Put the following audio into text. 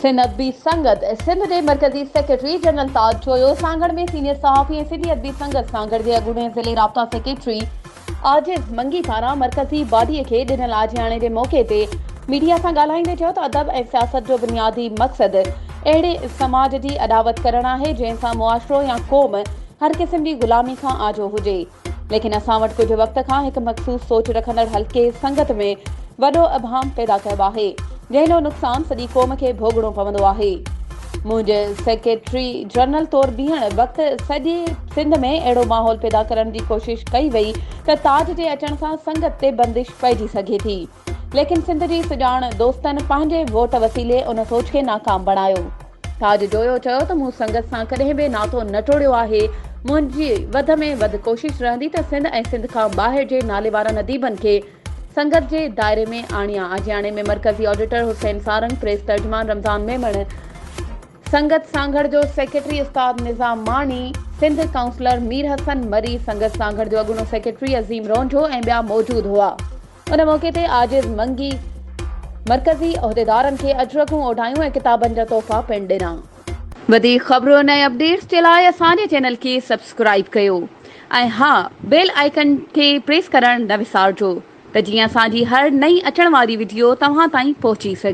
سنڌ ادبي سنگت سنڌ جي مرڪزي secretary general Taj Joyo Sanghar ۾ senior صحافي ۽ سنڌي ادبي سنگت سانگهڙ جي اڳوڻي ضلعي رابطا سيڪريٽري عاجز منگي پاران مرڪزي باڊي کي ڏنل آجياڻي جي موقعي تي ميڊيا سان ڳالهائيندي چيو ته ادب ۽ سياست جو بنيادي مقصد اهڙي سماج جي اڏاوت ڪرڻ آهي جنهن سان معاشرو يا قوم هر قسم جي غلامي کان آجو هجي. ليڪن اسان وٽ ڪجهه وقت کان هڪ مخصوص سوچ رکندڙ حلقي سنگت ۾ وڏو ابهام پيدا ڪيو آهي، جنهن جو نقصان سڄي قوم کي ڀوڳڻو پوندو آهي. منهنجي سيڪريٽري جنرل طور بيهڻ وقت سڄي سنڌ ۾ اهڙو ماحول پيدا ڪرڻ جي ڪوشش ڪئي وئي ته تاج جي اچڻ سان سنگت تي بندش پئجي سگهي ٿي، ليڪن سنڌ جي سڄاڻ دوستن پنهنجي ووٽ وسيلي ان سوچ کي ناڪام بڻايو. تاج جويو چيو ته مون سنگت سان ڪڏهن به ناتو نه ٽوڙيو آهي، منهنجي وڌ ۾ وڌ ڪوشش رهندي ته سنڌ ۽ سنڌ کان ٻاهر جي ناليوارن اديبن کي سنگت جي دائري ۾ آڻيان. آجياڻي ۾ مرڪزي آڊيٽر حسين سارنگ، پريس ترجمان رمضان ميمڻ، سنگت سانگهڙ جو سيڪريٽري استاد نظام ماڻي، سنڌ ڪائونسلر مير حسن مري، سنگت سانگهڙ جو اڳوڻو سيڪريٽري عظيم رونجهو ۽ ٻيا موجود هئا. ان موقعي تي عاجز منگي مرڪزي عهديدارن کي اجرڪون اوڍايون ۽ ڪتابن جا تحفا پڻ ڏنا. وڌيڪ خبرن ۽ اپڊيٽس جي لاء اسان جي چينل کي سبسڪرائيب ڪيو ۽ ها بيل آئيڪن کي پريس ڪرڻ نه وسارجو ته جيئن اسان جي هر نئين اچڻ واري وڊيو توهان تائين پهچي سگهي.